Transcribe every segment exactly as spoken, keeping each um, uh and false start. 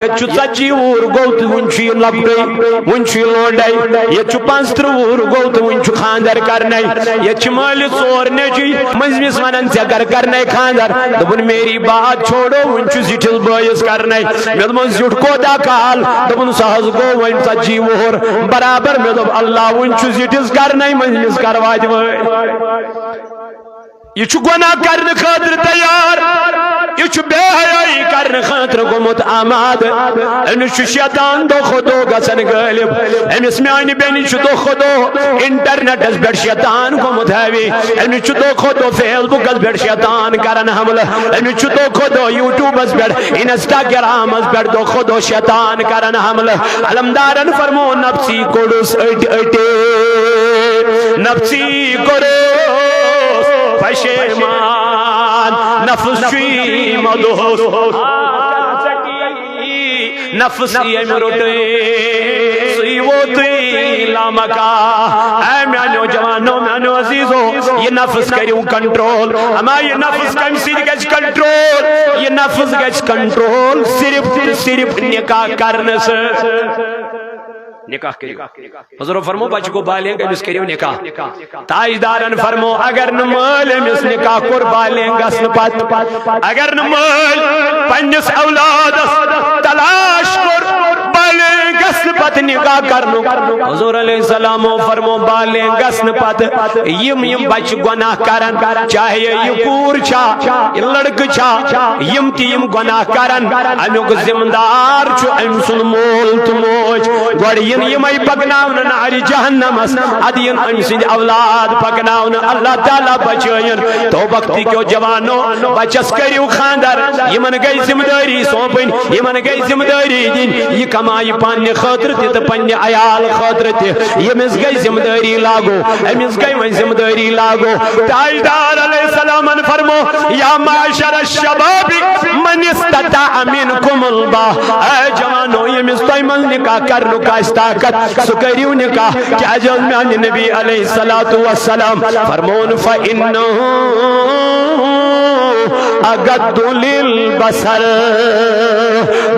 ییٚتہِ چھُ ژتجی وُہُر گوٚو تہٕ وُنہِ چھُ یہِ لۄکٹُے، وُنہِ چھُ یہِ لونڈے۔ ییٚتہِ چھُ پانٛژترٕٛہ وُہُر گوٚو تہٕ وُنہِ چھُ خانٛدر کرنے۔ ییٚتہِ چھِ مٲلِس ژور نیٚچوۍ، مٔنٛزمِس ونان، "ژےٚ کر کرنے خانٛدر؟" دوٚپُن، "میری بات چھوڑو، وُنہِ چھُ زِٹھِس بٲیِس کرنے۔" مےٚ دوٚپمَس، "زیُٹھ کوٗتاہ کال؟" دوٚپُن، "سُہ حظ گوٚو وۄنۍ ژتجی وُہُر برابر۔" مےٚ دوٚپ، "اللہ، وُنہِ چھُ زِٹھِس کرنے، مٔنٛزمِس کر واتہِ وٲرۍ؟" یہِ چھُ گۄناہ کرنہٕ خٲطرٕ تیار، یہِ چھُ بے حیٲیی کرنہٕ خٲطرٕ گوٚمُت آمادٕ۔ أمِس چھُ شیطان دۄہ کھۄتہٕ دۄہ گژھان غٲلب۔ أمِس میانہِ بیٚنہِ چھُ دۄہ کھۄتہٕ دۄہ انٹرنیٹس پٮ۪ٹھ شیطان گوٚمُت حٲوی۔ أمِس چھُ دۄہ کھۄتہٕ دۄہ فیس بُکس پٮ۪ٹھ شیطان کران حملہٕ۔ أمِس چھُ دۄہ کھۄتہٕ دۄہ یوٗٹیوٗبس پٮ۪ٹھ، انسٹاگرامس پٮ۪ٹھ دۄہ کھۄتہٕ دۄہ شیطان کران حملہٕ۔ علمدارن فرمو، نفسی کوٚڑُس أٹۍ أٹۍ، نفسی کوٚرُس پشیمان، نفس چھُے مدہوس۔ نفس ییٚمۍ روٚٹٕے، سُے ووتٕے لامکا۔ اے میانیو جوانو، میانیو عزیزو، یہِ نفس کٔرِو کنٹرول۔ اما یہِ نفس کمہِ سۭتۍ گژھِ کنٹرول؟ یہِ نفس گژھِ کنٹرول صرف تہٕ صرف نکاح کرنہٕ سۭتۍ۔ نکاح کٔرِو۔ حضور فرمو، بچہِ گوٚو بالغ، أمِس کٔرِو نکاح۔ تاجدارن فرمو، اگر نہٕ مٲلۍ أمِس نکاح کوٚر بالغ گژھنہٕ پتہٕ، اگر نہٕ مٲلۍ پننِس اولادس تلاش کوٚر بالغ گژھنہٕ پتہٕ نکاح کرنُک، حضور علیہ السلامو فرمو، بالغ گژھنہٕ پتہٕ یِم یِم بچہِ گۄناہ کرن، چاہے یہِ کوٗر چھا، یہِ لڑکہٕ چھا، یِم تہِ یِم گۄناہ کرن، امیُک ذمہٕ دار چھُ أمۍ سُنٛد مول تہٕ موج۔ گۄڈٕ یِن یِمے پکناونہٕ نارِ جہنمس، ادٕ یِن أمۍ سٕنٛدۍ اولاد پکناونہٕ۔ اللہ تعالیٰ بچٲیِن۔ توبہ کیو جوانو، بچس کٔرِو خاندر۔ یِمن گٔے ذمہٕ دٲری سونپٕنۍ، یِمن گٔے ذمہٕ دٲری دِنۍ۔ یہِ کمایہِ پننہِ خٲطرٕ تہِ تہٕ پننہِ عیال خٲطرٕ تہِ۔ ییٚمِس گٔے ذمہٕ دٲری لاگو، أمِس گٔے وۄنۍ ذمہٕ دٲری لاگو۔ تاجدار علیہ السلامن فرمو، یا معاشر الشباب من استطاع منکم الباء، اے جوانو، ییٚمِس تۄہہِ منٛز نکاح کرنُک آسہِ طاقت، سُہ کٔرِو نکاح۔ کیازِ حض میانہِ نبی علیہ الصلوۃ والسلام فرمون، فإنه أغض للبصر۔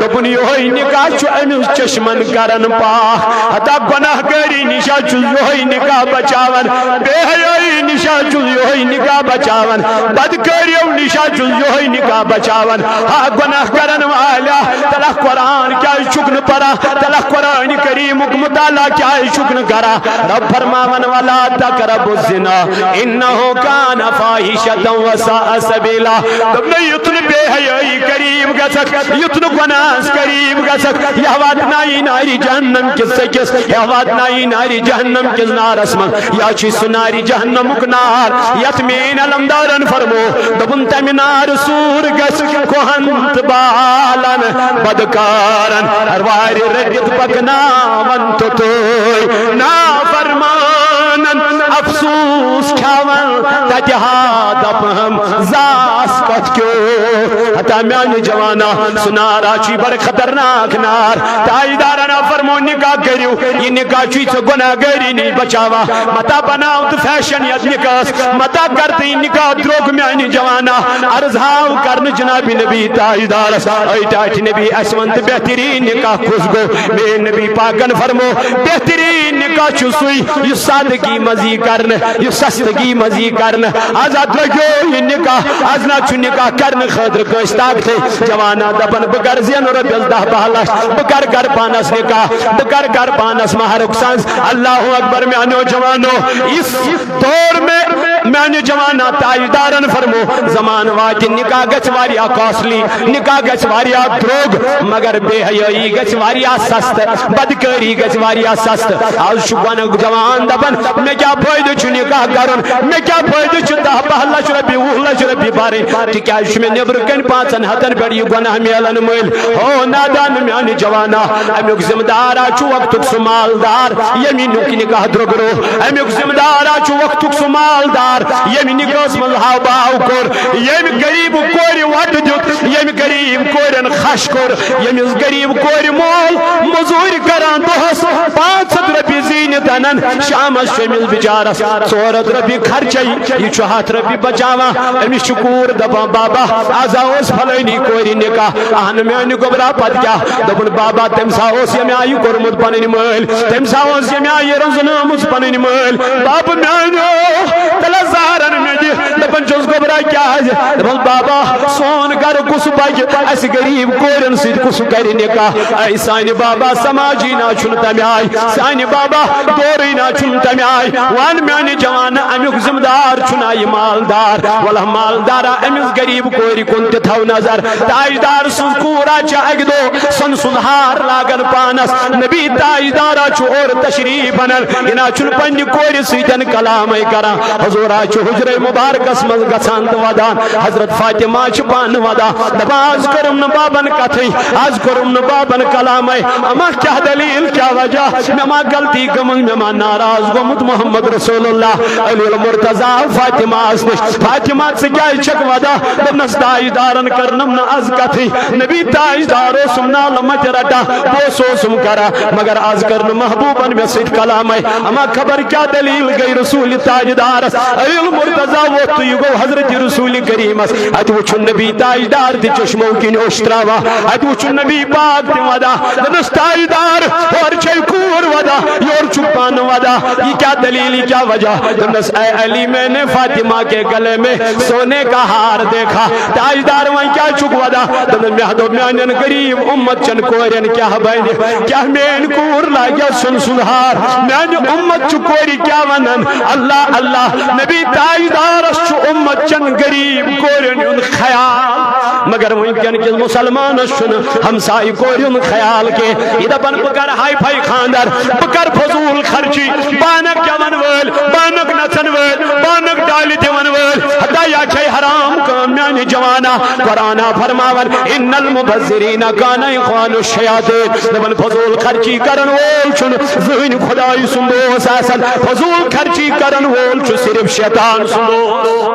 دوٚپُن، یِہوٚے نکاح چھُ أمِس چشمن کران پاک۔ ہتا گۄناہ گٲری نِشا چھُ یِہوٚے نکاح بچاوان، بے حیٲیی نِشا چھُ یِہوٚے نکاح بچاوان، بدکٲریو نِشا چھُ یِہوٚے نکاح بچاوان۔ ہا گۄناہ کرن والیا، تلہ قرآن کیازِ چھُکھ نہٕ پران؟ تلہ قرآن کریمُک مطالعہ کیازِ چھُکھ نہٕ کران؟ رب فرماون، ولا تقربوا الزنا انه كان فاحشة وساء سبيلا۔ دوٚپنَے، یُتھ نہٕ بے حیٲیی قریب گژھکھ، یُتھ نہٕ گۄناہس قریب گژھکھ، یا واتنایی نارِ جہنم کِس سٔکِس، یا واتنایی نارِ جہنم کِس نارس منٛز۔ یا چھُ سُہ نارِ جہنمُک نار، یتھ میٲنۍ علمدارن فرمو، دوٚپُن، تمہِ نارٕ سوٗر گژھِ کوہن تہٕ بالن، بدکارن وارِ رٔٹِتھ پکناون توٚتُے، نافرمانن افسوس کھیاون تتہِ ہا دپہم زاس کتھ کیو۔ ہتا میانہِ جوانا، سُہ نار ہا چھُے بڑٕ خطرناک نار۔ تاجدارن ہا فرمو، نکاح کٔرِو، یہِ نکاح چھُے ژےٚ گۄناہ گٲری نِش بچاوان۔ متا بناو تہٕ فیشن یتھ نکاحس، متا کر تہٕ یہِ نکاح درٛوگ میانہِ جوانا۔ عرض ہاو کرنہٕ جناب نبی تاجدارس، اے ٹاٹھۍ نبی، اسہِ ون تہٕ بہترین نکاح کُس گوٚو؟ میٲنۍ نبی پاکن فرمو، بہترین نکاح چھُ سُے یُس سادگی منٛز یی کرنہٕ، یُس سستگی منٛز یی کرنہٕ۔ از اتھ لگیو یہِ نکاح، از نہ چھُ نکاح کرنہٕ خٲطرٕ کٲنٛسہِ طاقتٕے۔ جوانا دپان، بہٕ کر زینہٕ رۄپیس دہ باہ لچھ، بہٕ کر کر پانس نکاح، بہٕ کر کر پانس مہرُک سنز۔ اللہ اکبر میانیو جوانو، یُس دور میں میانہِ جوانا تاجدارن فرمو، زمان واتہِ نکاح گژھِ واریاہ کاسٹلی، نکاح گژھِ واریاہ درٛوگ، مگر بے حیٲیی گژھِ واریاہ سستہٕ، بدکٲری گژھِ واریاہ سستہٕ۔ از چھُ گۄنہٕ جوان دپان، مےٚ کیٛاہ فٲیدٕ چھُ نکاح کرُن، مےٚ کیٛاہ فٲیدٕ چھُ دہ باہ لچھ رۄپیہِ، وُہ لچھ رۄپیہِ برٕنۍ، تِکیٛازِ چھُ مےٚ نیٚبرٕ کنہِ پانٛژن ہتن پٮ۪ٹھ یہِ گۄناہ میلان مٔلۍ۔ ہو نادان میانہِ جوانا، امیُک ذمہٕ دار ہا چھُ وقتُک سُہ مالدار، ییٚمہِ نیُک نکاح درٛوٚگرو۔ امیُک ذمہٕ دار ہا چھُ وقتُک سُہ مالدار، ییٚمہِ نکاحس منٛز ہاو باو کوٚر، ییٚمہِ غریب کورِ وۄٹہٕ دیُت، ییٚمہِ غریب کورٮ۪ن خش کوٚر، ییٚمِس غریب کورِ مول مٔزوٗرۍ کران دۄہس پانٛژھ ہتھ رۄپیہِ زیٖنِتھ انان، شامس چھُ أمِس بِچارس ژور ہتھ رۄپیہِ خرچے، یہِ چھُ ہتھ رۄپیہِ بچاوان۔ أمِس چھُ کوٗر دپان، "بابا، از اوس فلٲنی کورِ نکاح، اہن میانہِ گوٚبرا، پتہٕ کیٛاہ؟" دوٚپُن، "بابا، تٔمۍ سا اوس ییٚمہِ آیہِ کوٚرمُت پنٕنۍ مٲلۍ، تٔمۍ سا اوس ییٚمہِ آیہِ رٔنزنٲومٕژ پنٕنۍ مٲلۍ۔ بابہٕ میانیو، تلہٕ زارن مےٚ دِ۔" دپان چھُس، "گوٚبرا، کیٛازِ؟" دپان، "بابا، سون گرٕ کُس پکہِ؟ اسہِ غریب کورٮ۪ن سۭتۍ کُس کرِ نکاح؟ اے سانہِ بابا، سماجی نا چھُنہٕ تمہِ آیہِ، سانہِ بابا، دورٕے نا چھُنہٕ تمہِ آیہِ۔ وَن میانہِ جوانہٕ، امیُک ذمہٕ دار چھُنا یہِ مالدار؟ وَلہ مالدارا، أمِس غریب کورِ کُن تہِ تھاو نظر۔" تاجدار سٕنٛز کوٗر آ چھِ اکہِ دۄہ سۄنہٕ سُنٛد ہار لاگان پانس۔ نبی تاجدارا چھُ اورٕ تشریف انان، یہِ نا چھُنہٕ پننہِ کورِ سۭتۍ کلامے کران۔ حضورا چھُ حجرے مبارکس منٛز گژھان تہٕ ودان۔ حضرت فاطمہ چھِ پانہٕ ودان، دپان، "از کٔرٕم نہٕ بابن کتھٕے، از کوٚرُم نہٕ بابن کلامے۔ اما کیٛاہ دلیل، کیٛاہ وجہ؟ مےٚ ما غلطی گٔمٕژ، مےٚ ما ناراض گوٚمُت محمد رسول اللہ؟" علی المرتضی فاطمہ ٲس نِش، "فاطمہ، ژٕ کیٛازِ چھکھ ودان؟" دوٚپنس، "تاجدارن کٔرنم نہٕ از کتھٕے۔" نبی تاجدار اوسُم نالہٕ متہِ رٹان، بہٕ اوسُسم کران، مگر از کٔر نہٕ محبوبن مےٚ سۭتۍ کلامے۔ اما خبر کیٛاہ دلیل گٔے رسول تاجدارس۔ علی المرتضی ووت تہٕ یہِ گوٚو حضرت رسول کریمس۔ اتہِ وُچھُن نبی تاجدار تہِ چشمو کِنۍ اوٚش تراوان، اتہِ وُچھُن نبی پاک تہِ ودان۔ دوٚپنس، "تاجدار، ہورٕ چھے کوٗر ودان، یورٕ چھُکھ پانہٕ ودان، یہِ کیٛاہ دلیل، یہِ کیٛاہ وجہ؟" دوٚپنس، "اے علی، میں نے فاطمہ کے گلے میں سونے کا ہار دیکھا۔" تاجدار، وۄنۍ کیٛاہ چھُکھ ودان؟ دوٚپنس، "مےٚ دوٚپ میانٮ۪ن غریب امت چٮ۪ن کورٮ۪ن کیٛاہ بنہِ، کیٛاہ میٲنۍ کوٗر لاگیا سۄنہٕ سُنٛد ہار؟ میانہِ امت چہِ کورِ کیٛاہ ونن؟ اللہ اللہ، نبی تاجدارس چھُ امت چٮ۪ن غریب کورٮ۪ن ہُنٛد خیال، مگر وٕنکٮ۪ن کِس مسلمانس چھُنہٕ ہمسایہِ کورِ ہُنٛد خیال کینٛہہ۔ یہِ دپان، بہٕ کرٕ ہاے فاے خاندر، بہٕ کرٕ فضول خرچی، بہٕ انکھ گٮ۪ون وٲلۍ، بہٕ انکھ نژن وٲلۍ، بہٕ انکھ ڈالہِ دِون وٲلۍ، ہتا یا چھے حرام کٲم میانہِ جوانا۔" قرآنا فرماوان، "ان المبذرین کان اخوان الشیاطین۔" دپان، فضول خرچی کرن وول چھُنہٕ زٕہٕنۍ خدایہِ سُنٛد دوست آسان، فضول خرچی کرن وول چھُ صرف شیطان سُنٛد دوست۔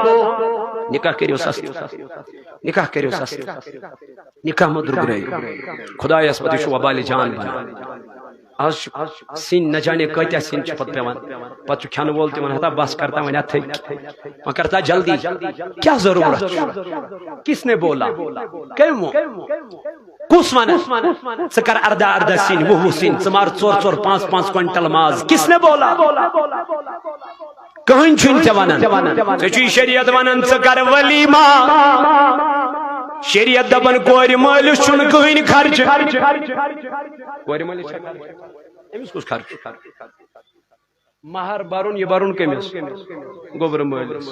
نکاح کٔرِو سستہٕ، نکاح کٔرِو سستہٕ، نکاح مہ درٛوگرٲیِو۔ خدایس پتہٕ چھُ وبالِ جان بنان۔ از چھُ سِنۍ نہ جانے کۭتیاہ سِنۍ چھِ پتہٕ پٮ۪وان۔ پتہٕ چھُ کھٮ۪نہٕ وول تہِ ونان، "ہتا بس کرتا وۄنۍ اتھٕے، وۄنۍ کرتا جلدی، کیٛاہ ضروٗرت چھُ؟ کس نے بولا؟ کٔمۍ ووٚن؟ کُس ونان؟ ژٕ کر ارداہ ارداہ سِنۍ، وُہ وُہ سِنۍ، ژٕ مار ژور ژور پانٛژھ پانٛژھ کوینٹل ماز، کس نے بولا؟" کٕہٕنۍ چھُنہٕ ژےٚ ونان۔ ژےٚ چھُے شریعت ونان، ژٕ کر ولیمہ۔ شریعت دپان، کورِ مٲلِس چھُنہٕ کٕہٕنۍ خرچہٕ۔ کورِ مٲلِس چھا خرچہٕ؟ أمِس کُس خرچہٕ؟ مہر برُن، یہِ برُن کٔمِس؟ گوٚبرٕ مٲلِس۔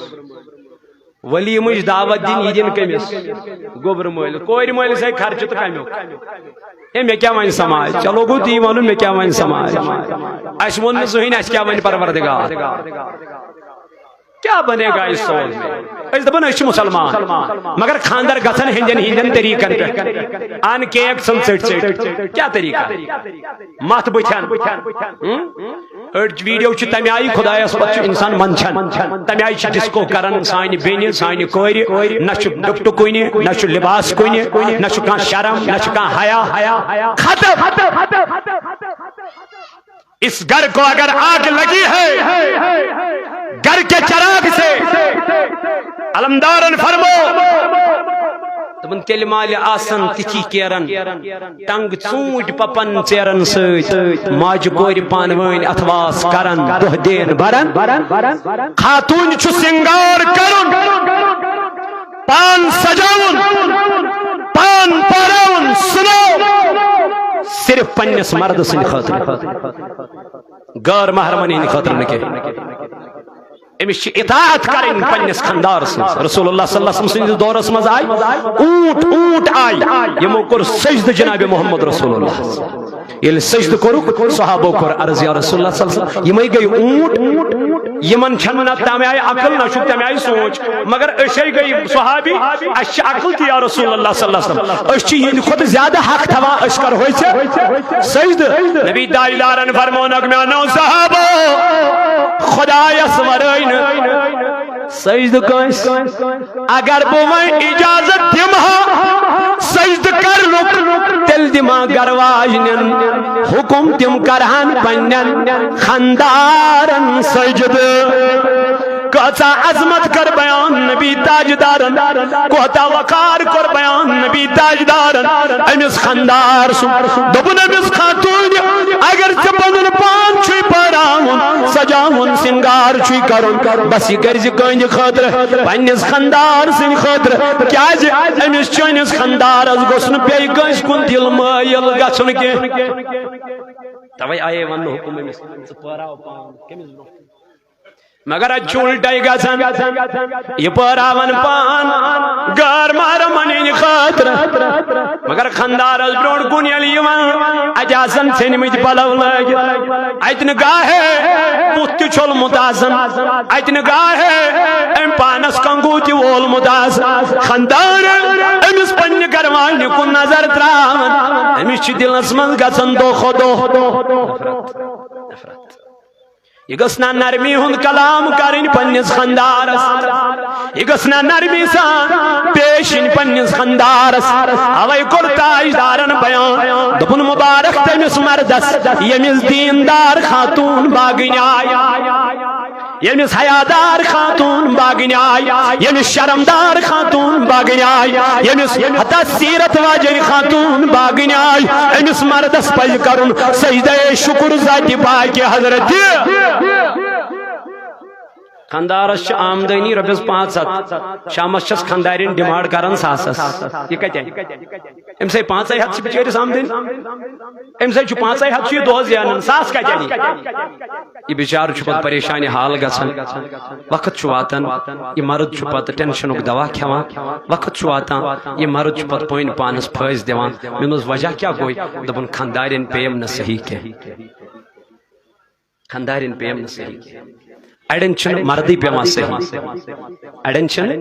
ولیمٕچ دعوت دِنۍ، یہِ دِنۍ کٔمِس؟ گوٚبرٕ مٲلِس۔ کورِ مٲلِس ہے خرچہٕ تہٕ کمیُک؟ ہے، مےٚ کیٛاہ وَنہِ سماج؟ چلو گوٚو تی وَنُن، مےٚ کیٛاہ وَنہِ سماج؟ اَسہِ ووٚن نہٕ زٕہٕنۍ، اَسہِ کیٛاہ وَنہِ پروردگار؟ کیا بنے گا اس سوال میں؟ أسۍ دَپان، أسۍ چھِ مُسلمان، مگر خانٛدر گژھن ہیٚنٛدٮ۪ن ہیٚنٛدٮ۪ن طریٖقن پٮ۪ٹھ۔ اَن کیک ژھٕن ژٔٹۍ ژٔٹۍ۔ کیٛاہ طریٖقہ؟ مَتھ بٕتھٮ۪ن۔ ہُم؟ أڑۍ ویٖڈیو چھِ تَمہِ آیہِ، خۄدایَس پَتہٕ چھُ اِنسان منٛدچھان۔ تَمہِ آیہِ چھِ ڈِسکو کَران سانہِ بیٚنہِ، سانہِ کورِ۔ نہ چھُ ڈُپٹہٕ کُنہِ، نہ چھُ لِباس کُنہِ، نہ چھُ کانٛہہ شرم، نہ چھُ کانٛہہ حیا۔ ختم۔ اس گھر کو اگر آگ لگی ہے، گھر کے چراغ سے علمدارن فرمو۔ تِمن تیٚلہِ مالہِ آسن تِتھی کیرن، ٹنگ ژوٗنٹھۍ پپن ژیرن سۭتۍ، ماجہِ کورِ پانہٕ وٲنۍ اتھواس کرن، دۄہ دین برن۔ خاتوٗن چھُ سِنگار کرُن، پان سجاوُن، پان پہراوُن، سُہ نہٕ صرف پننِس مردٕ سٕنٛدِ خٲطرٕ، غٲر محرمن ہٕنٛدِ خٲطرٕ نہٕ کینٛہہ۔ أمِس چھِ اطاعت کرٕنۍ پننِس خاندار سٕنٛز۔ رسول اللہ صلی اللہ علیہ وسلم سٕنٛدِس دورس منٛز آے اوٗنٹ، اوٗنٹ آے، یِمو کوٚر سجدٕ جناب محمد رسول اللہ۔ ییٚلہِ سجدٕ کوٚرُکھ، صحابو کوٚر عرض، یا رسول اللہ صلی اللہ علیہ وسلم، یِمے گٔے اوٗنٹ، یِمن چھنہٕ نہ تمہِ آیہِ عقل، نہ چھُکھ تمہِ آیہِ سونٛچ، مگر أسے گٔے صحابی، اَسہِ چھِ عقل تہِ یا رسول اللہ صلی اللہ علیہ وسلم، أسۍ چھِ یِہنٛدِ کھۄتہٕ زیادٕ حق تھاوان، أسۍ کرہوے ژےٚ سجدٕ۔ نبی تاجدارن فرمونکھ، میانو صحابو، خدایس ورٲے نہٕ سجدٕ کٲنٛسہِ۔ اگر بہٕ وۄنۍ اجازت دِمہٕ ہا، سجدٕ کرنُک، تیٚلہِ دِمہٕ ہا گرٕ واجنٮ۪ن حُکُم، تِم کرہن پننٮ۪ن خاندارن سجدٕ۔ کۭژاہ عظمت کٔر بیان نبی تاجدارن، کوتاہ وقار کوٚر بیان نبی تاجدارن۔ أمِس خاندار سُنٛد دوٚپُن أمِس خاتوٗنہِ، اگر ژےٚ پنُن پان چھُے پٲراوُن، سجاوُن، سِنگار چھُے کرُن، بس یہِ کٔرۍ زِ کٕہٕنٛدِ خٲطرٕ، پننِس خاندار سٕنٛدِ خٲطرٕ۔ کیازِ؟ أمِس چٲنِس خاندارس گوٚژھ نہٕ بیٚیہِ کٲنٛسہِ کُن دِل مٲیِل گژھُن کینٛہہ۔ توے آیے وننہٕ حُکُم أمِس، ژٕ پٲراو پان کٔمِس برونٛہہ؟ مگر اتہِ چھُ الٹے گژھان، یہِ پٲراون پان غٲر محرمن ہٕنٛدِ خٲطرٕ۔ مگر خاندارس برونٛٹھ کُن ییٚلہِ یِوان، اتہِ آسان ژھیٚنمٕتۍ پلو لٲگِتھ، اتہِ نہٕ گاہے بُتھ تہِ چھوٚلمُت آسان، اتہِ نہٕ گاہے أمۍ پانس کنگوٗ تہِ وولمُت آسان۔ خاندار أمِس پننہِ گرٕ واجنہِ کُن نظر تراوان، أمِس چھِ دِلس منٛز گژھان دۄہ کھۄتہٕ دۄہ۔ یہِ گٔژھ نہ نرمی ہُنٛد کلام کرٕنۍ پننِس خاندارس، یہِ گٔژھ نہ نرمی سان پیش یِنۍ پننِس خاندارس۔ اوے کوٚر تاجدارن بیان، دوٚپُن مبارک تٔمِس مردس، ییٚمِس دیندار خاتوٗن باگٕنۍ آیہِ، ییٚمِس حیادار خاتوٗن باگٕنۍ آیہِ، ییٚمِس شرمدار خاتوٗن باگٕنۍ آیہِ، ییٚمِس حتی سیرت واجیٚنۍ خاتوٗن باگٕنۍ آیہِ، أمِس مردس پزِ کرُن سجدے شکر ذاتِ پاکِ حضرتِ۔ خاندارس چھِ آمدنی رۄپیس پانٛژھ ہتھ، شامس چھس خاندارٮ۪ن ڈیمانڈ کران ساسس۔ یہِ کتہِ انہِ؟ أمۍ سٕے پانٛژے ہتھ چھِ بِچٲرِس آمدنی، أمۍ سٕے چھُ پانٛژے ہتھ چھُ یہِ دۄہس زینان، ساس کتہِ انہِ؟ یہِ بِچارٕ چھُ پتہٕ پریشانِ حال گژھان۔ وقت چھُ واتان، یہِ مرد چھُ پتہٕ ٹینشنُک دوا کھٮ۪وان۔ وقت چھُ واتان، یہِ مرد چھُ پتہٕ پٲنۍ پانس پھٲسۍ دِوان۔ مےٚ دوٚپمس وجہ کیٛاہ گوٚو؟ دوٚپُن خاندارٮ۪ن پیٚیم نہٕ صحیح کینٛہہ۔ خاندارٮ۪ن پیٚیم نہٕ صحیح کینٛہہ۔ اڑٮ۪ن چھُنہٕ مردٕے پٮ۪وان صحیح، اڑٮ۪ن چھُنہٕ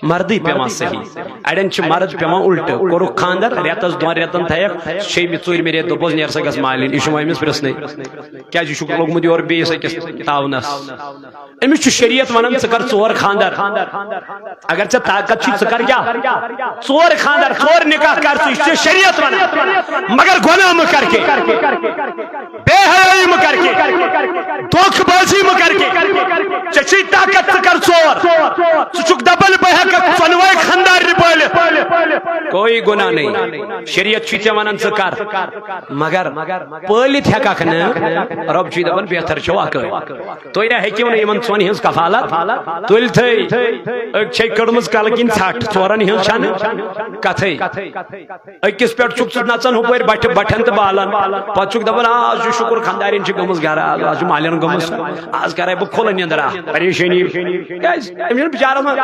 مردٕے پٮ۪وان صحیح، اڑٮ۪ن چھُ مرد پٮ۪وان الٹہٕ۔ کوٚرُکھ خاندر، رٮ۪تس دۄن رٮ۪تن تھایکھ، شیٚیمہِ ژوٗرمہِ رٮ۪تھ دوٚپُس نیر سا گژھ مالِنۍ، یہِ چھُ وۄنۍ أمِس پرٛژھنٕے۔ کیازِ یہِ چھُکھ لوٚگمُت یورٕ بیٚیِس أکِس تاونس؟ أمِس چھُ شریعت ونان ژٕ کر ژور خاندر۔ اگر ژےٚ طاقت چھُے، ژٕ کر کیٛاہ؟ ژور خاندر، ژور نکاح کر، ژٕ، یہِ چھُ ژےٚ شریعت ونان۔ مگر گۄناہ مہٕ کر کینٛہہ، بے حیٲیی مہٕ کر کینٛہہ، دھوکہٕ بازی مہٕ کر کینٛہہ۔ ژےٚ چھُے طاقت، ژٕ کر ژور۔ ژٕ چھُکھ دپان بہٕ ہٮ۪کہٕ ژۄنوَے خاندارنہِ پٲلِتھ۔ کوئی گناہ نہیں، شریعت چھُے ژےٚ ونان ژٕ کر، مگر پٲلِتھ ہٮ۪ککھ نہٕ۔ رۄب چھُے دپان بہتر چھو اکٲے۔ تُہۍ نہ ہیٚکِو نہٕ یِمن ژۄن ہٕنٛز کفالت تُلتھٕے۔ أکۍ چھے کٔڑمٕژ کلہٕ کِنۍ ژھٹھ، ژورن ہٕنٛز چھنہٕ کتھٕے۔ أکِس پٮ۪ٹھ چھُکھ ژٕ نژان ہُپٲرۍ بٹھِ، بٹھٮ۪ن تہٕ بالن، پتہٕ چھُکھ دپان آز چھُ شُکُر خاندارٮ۪ن چھِ گٔمٕژ گرٕ، آز، آز چھُ مالٮ۪ن گٔمٕژ، آز کرے بہٕ کھُلہٕ نِندرا۔ پریشٲنی کیازِ؟ أمِس چھُنہٕ بِچارس منٛز،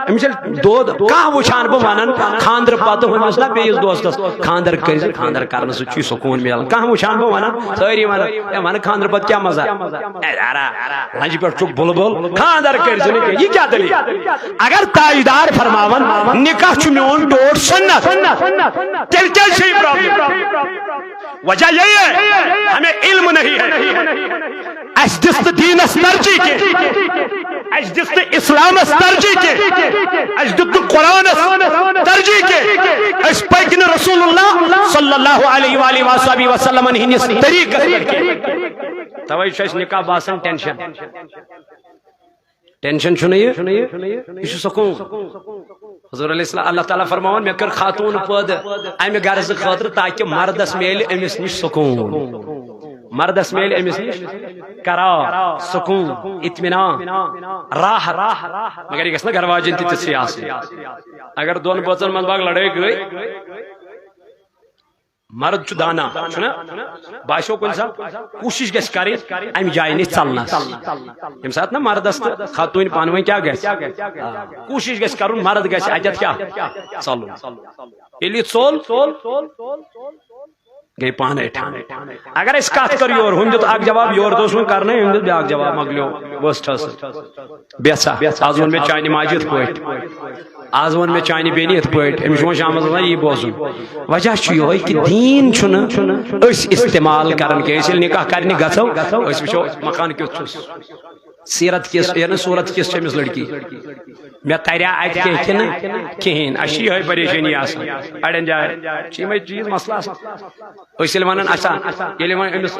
أمِس چھِ دود۔ کانٛہہ وٕچھان بہٕ ونان خاندرٕ پتہٕ ہُمِس نہ بیٚیِس دوستس، خاندر کٔرۍ زِ، خاندر کرنہٕ سۭتۍ چھُے سکوٗن مِلان۔ کانٛہہ وٕچھان بہٕ ونان، سٲری ونان، "ہے ونہٕ خاندرٕ پتہٕ کیٛاہ مزٕ؟ ہے یارا، لنجہِ پٮ۪ٹھ چھُکھ بُلبُل، خاندر کٔرۍ زِ نہٕ کینٛہہ۔" یہِ کیٛاہ دٔلیٖل؟ اگر تاجدار فرماوان، "نکاح چھُ میون ٹوٹھ سُنت"، تیٚلہِ کیٛازِ چھِ یہِ پرابلم؟ وجہ یہی ہے، ہمیں علم نہیں ہے۔ اسہِ دِژ نہٕ دیٖنس ترجیح کینٛہہ، اسہِ دِژ نہٕ اسلامس ترجیح کینٛہہ، اسہِ دیُت نہٕ قرآنس ترجیح کینٛہہ، أسۍ پٔکۍ نہٕ رسول اللہ صلی اللہ علیہ وآلہ وصحبہ وسلمن ہٕنٛدِس طریٖقس پٮ۪ٹھ کینٛہہ۔ توے چھُ اسہِ نکاح باسان ٹینشن۔ ٹینشن چھُنہٕ یہِ، یہِ چھُ سکوٗن۔ حضور علیہ السلام، اللہ تعالیٰ فرماوان، مےٚ کٔر خاتوٗن پٲدٕ امہِ غرضہٕ خٲطرٕ تاکہِ مردس میلہِ أمِس نِش سکوٗن۔ مردس میلہِ أمِس نِش قرار، سکوٗن، اطمینان، راحت۔ مگر یہِ گژھِ نہ گرٕ واجٮ۪ن تہِ تِژھٕے آسٕنۍ۔ اگر دۄن بٲژن منٛز باگ لڑٲے گٔے، مرد چھُ دانا، چھُنہ؟ باسیو کُنہِ ساتہٕ کوٗشِش گژھِ کرٕنۍ امہِ جایہِ نِش ژلنس۔ ییٚمہِ ساتہٕ نہ مردس تہٕ خاتوٗنۍ پانہٕ ؤنۍ کیٛاہ گژھِ؟ آ، کوٗشِش گژھِ کرُن، مرد گژھِ اتٮ۪تھ کیٛاہ؟ ژلُن۔ ییٚلہِ یہِ ژوٚل، گٔے پانے ٹھانڈ۔ اگر أسۍ کتھ کٔر یورٕ، ہُمۍ دیُت اکھ جواب، یورٕ دوٚس وۄنۍ کرنے، أمۍ دیُت بیٛاکھ جواب، مۄکلیو، ؤژھ ٹھٔس۔ بیژھا، آز ووٚن مےٚ چانہِ ماجہِ یِتھ پٲٹھۍ، آز ووٚن مےٚ چانہِ بیٚنہِ یِتھ پٲٹھۍ، أمِس چھُ وۄنۍ شامس آسان یی بوزُن۔ وجہ چھُ یِہوٚے کہِ دیٖن چھُنہٕ أسۍ استعمال کران کینٛہہ۔ أسۍ ییٚلہِ نکاح کرنہِ گژھو، أسۍ وٕچھو مکان کیُتھ چھُس، سیرت کِژھ، یعنی صوٗرت کِژھ چھِ أمِس لڑکی۔ مےٚ تَریا اَتہِ کینٛہہ کِنہٕ کِہیٖنۍ۔ اَسہِ چھِ یِہوٚے پریشٲنی آسان اَڑٮ۪ن جایَن، چھِ یِمَے چیٖز مسلہٕ آسان۔ أسۍ ییٚلہِ وَنان، اچھا، ییٚلہِ وۄنۍ أمِس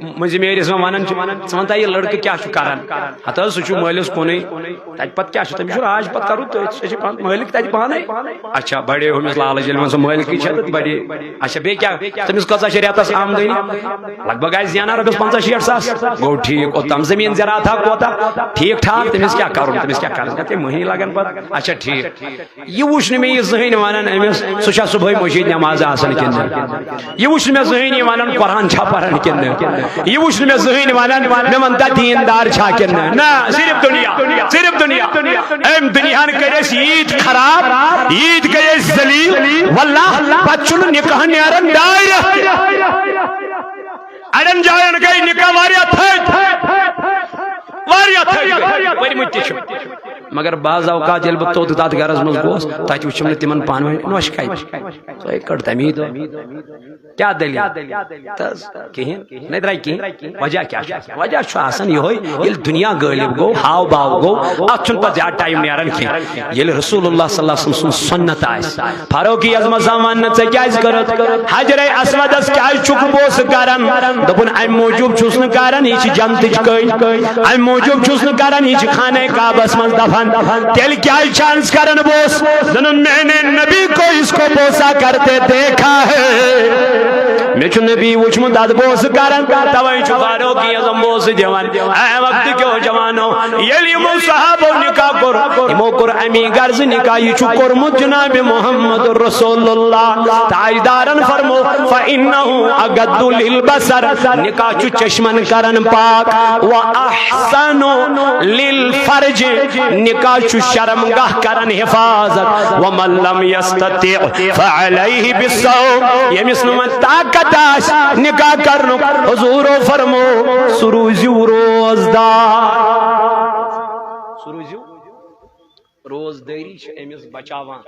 مٔنٛزِم یٲرِس وۄنۍ وَنان چھِ، ژٕ وَن تہٕ یہِ لٔڑکہٕ کیٛاہ چھُ کَران؟ ہَتہٕ حظ، سُہ چھُ مٲلِس کُنُے، تَتہِ پَتہٕ کیٛاہ چھُ؟ تٔمِس چھُ راج پَتہٕ کَرُن تٔتھۍ، سُہ چھِ پانہٕ مٲلِک تَتہِ پانَے۔ اچھا، بَڑے ہُمِس لالٕچ، ییٚلہِ وۄنۍ سُہ مٲلکٕے چھےٚ تہٕ بَڑے۔ اچھا، بیٚیہِ کیٛاہ؟ تٔمِس کۭژاہ چھِ رٮ۪تَس آمدٔنی؟ لگ بگ آسہِ زینان رۄپیَس پنٛژاہ شیٹھ ساس۔ گوٚو ٹھیٖک، اوٚتام زٔمیٖن زِراعتھا کوتاہ؟ ٹھیٖک ٹھاک، تٔمِس کیٛاہ کَرُن؟ تٔمِس کیٛاہ کَرُن؟ تَتہِ مٔہنی لَگَن پَتہٕ۔ اچھا، ٹھیٖک۔ یہِ وٕچھ نہٕ مےٚ یہِ زٕہٕنۍ وَنان أمِس، سُہ چھا صُبحٲے مٔشیٖد نٮ۪ماز آسان کِنہٕ نہٕ؟ یہِ وٕچھ نہٕ مےٚ زٕہٕنۍ یہِ وَنان قرآن چھا پَران کِنہٕ نہٕ؟ یہِ وٕچھ نہٕ مےٚ زٕہٕنۍ وَنان، مےٚ وَن تا دیٖندار چھا کِنہٕ نہٕ؟ نہ، صرف دُنیا، صرف دُنیا۔ أمۍ دُنیاہَن کٔرۍ أسۍ ییٖتۍ خراب، ییٖتۍ گٔے أسۍ ذلیل۔ واللہ، پَتہٕ چھُنہٕ نِکاح نیران ڈاے رٮ۪تھ تہِ۔ اَڑٮ۪ن جایَن گٔے نِکاح واریاہ تھٔدۍ، واریاہ تھٔدۍ گٔے، پٔرمٕتۍ تہِ چھِ۔ مگر بعض اوقات ییٚلہِ بہٕ توٚت تَتھ گَرَس منٛز گوس، تَتہِ وٕچھُم نہٕ تِمَن پانہٕ ؤنۍ نۄشہِ کَتہِ۔ سۄے کٔڑ تَمی دۄہ۔ کیٛاہ دٔلیٖل؟ تہٕ حظ کِہیٖنۍ، نَے درٛاے کِہیٖنۍ۔ وجہ کیٛاہ چھُ؟ وجہ چھُ آسان یِہوٚے، ییٚلہِ دُنیا غٲلِب گوٚو، ہاو باو گوٚو، اَتھ چھُنہٕ پَتہٕ زیادٕ ٹایم نیران کینٛہہ۔ ییٚلہِ رسول اللہ صلی اللہ علیہ وسلم سُنٛد سُنت آسہِ، فاروق اعظمس زن وننہٕ، ژےٚ کیازِ کٔرٕتھ؟ حجرِ اسودس کیازِ چھُکھ بوسہٕ کران؟ دوٚپُن، امہِ موٗجوٗب چھُس نہٕ کران، یہِ چھِ جنتٕچ کٔنۍ۔ امہِ موٗجوٗب چھُس نہٕ کران، یہِ چھِ خانہ کعبس منٛز دفن۔ تیٚلہِ کیازِ چھِ انس کران بوسہٕ؟ دوٚپُن، میں نے نبی کو اس کو بوسا کرتے دیکھا ہے۔ مےٚ چھُ نبی وٕچھمُت اتھ بوسہٕ کران، توے چھُ فاروق اعظم بوسہٕ دِوان۔ اے وقت کیو جوانو، ییٚلہِ یِمو صحابو نکاح کوٚر، یِمو کوٚر امی غرض نکاح، یہِ چھُ کوٚرمُت جناب محمد رسول اللہ۔ تاجدارن فرمو، فإنه أغض للبصر، نکاح چھُ چشمن کران پاک، وأحصن للفرج، نکاح چھُ شرمگاہ کران حفاظت، ومن لم يستطع فعليه بالصوم، ییٚمِس نہٕ وۄنۍ طاقت آسہِ نکاح کرنُک، حضورو فرمو، سُہ روٗزِو روزدار۔ سُہ روٗزِو، روزدٲری چھِ أمِس بچاوان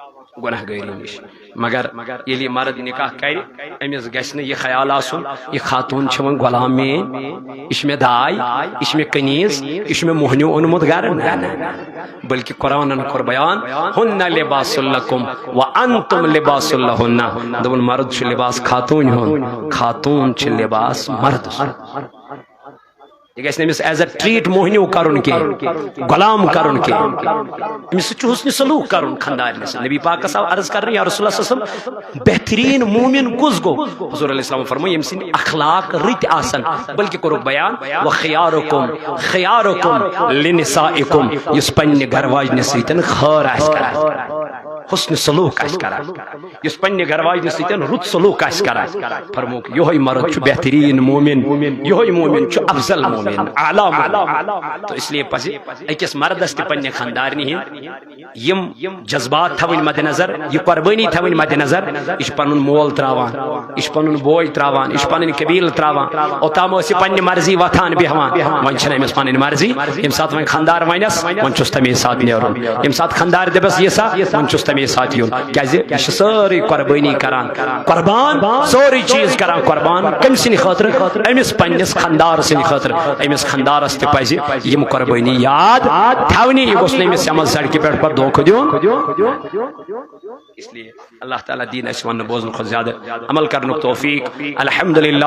گۄناہ گٲری نِش۔ مگر ییٚلہِ یہِ مرد نکاح کرِ، أمِس گژھِ نہٕ یہِ خیال آسُن، یہِ خاتوٗن چھِ وۄنۍ غلام میٲنۍ، یہِ چھِ مےٚ داے، یہِ چھِ مےٚ کنیز، یہِ چھُ مےٚ موہنیو اوٚنمُت گرٕ۔ نہ، نہ، نہ۔ بلکہِ قرآنن کوٚر بیان، ہن لباس لکم وانتم لباس لہن۔ دوٚپُن، مرد چھُ لباس خاتوٗنہِ ہُنٛد، خاتوٗن چھِ لباس مردٕ سُنٛد۔ یہِ گژھِ نہٕ أمِس as a treat موہنیو کرُن کینٛہہ، غلام کرُن کینٛہہ۔ أمِس سۭتۍ چھُ حسنِ سلوک کرُن خاندارنہِ سۭتۍ۔ نبی پاکس آو عرض کرنہٕ، یا رسول اللہ صلی اللہ علیہ وسلم، بہتریٖن مومن کُس گوٚو؟ حضور علیہ السلام فرموو، ییٚمہِ سٕنٛدۍ اخلاق رٕتۍ آسن۔ بلکہِ کوٚرُکھ بیان، وخیارکم خیارکم لنسائکم، یُس پننہِ گرٕ واجنہِ سۭتۍ خٲر آسہِ کران، حسنِ سلوک آسہِ کران، یُس پننہِ گرٕ واجنہِ سۭتۍ رُت سلوک آسہِ کران، فرمووُکھ، یِہوٚے مرد چھُ بہتریٖن مومن، یِہوٚے مومن چھُ افضل مومن، اعلیٰ مومن۔ تو اس لیے پزِ أکِس مردس تہِ پننہِ خاندارنہِ ہٕنٛدۍ یِم جذبات تھاوٕنۍ مد نظر، یہِ قربٲنی تھاوٕنۍ مد نظر، یہِ چھُ پنُن مول تراوان، یہِ چھُ پنُن بوے تراوان، یہِ چھُ پنٕنۍ قبیلہٕ تراوان۔ اوٚتام ٲس یہِ پننہِ مرضی وۄتھان بیٚہوان، وۄنۍ چھنہٕ أمِس پنٕنۍ مرضی۔ ییٚمہِ ساتہٕ وۄنۍ خاندار ونٮ۪س، وۄنۍ چھُس تمے ساتہٕ نیرُن۔ ییٚمہِ ساتہٕ خاندار دپس یہِ سا، وۄنۍ چھُس تمے ساتہٕ یُن۔ کیازِ یہِ چھِ سٲرٕے قربٲنی کران، قربان، سورُے چیٖز کران قربان۔ کٔمۍ سٕنٛدِ خٲطرٕ؟ أمِس پننِس خاندار سٕنٛدِ خٲطرٕ۔ أمِس خاندارس تہِ پزِ یِم قربٲنی یاد تھاونہِ۔ یہِ گوٚژھ نہٕ أمِس یمن سڑکہِ پٮ۪ٹھ پتہٕ دھوکہٕ دیُن۔ اس لیے اللہ تعالیٰ دِیِن اَسہِ وننہٕ بوزنہٕ کھۄتہٕ زیادٕ عمل کرنُک توفیق۔ الحمدللہ۔